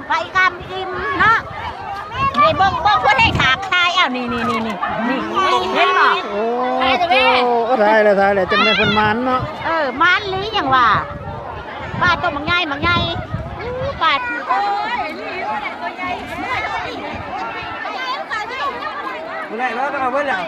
ໄປກຳອີ່ມເນາະ. ນີ້ເບິ່ງ ເບິ່ງຜູ້ໃດຖາກທາຍ ອ້າວ ນີ້ ນີ້ ນີ້ ນີ້ ນີ້ ເຫັນບໍ່? ໂອ້ ຕາຍແລ້ວ ຕາຍແລ້ວ ຈັ່ງແມ່ນເພິ່ນໝານເນາະ. ເອີ ໝານອີ່ຫຼີຫຍັງວ່າ ປາຕົວບັກໃຫຍ່ ບັກໃຫຍ່ ປາ ບໍ່ໄດ້ແລ້ວ ຕ້ອງເອົາເບິດແລ້ວ.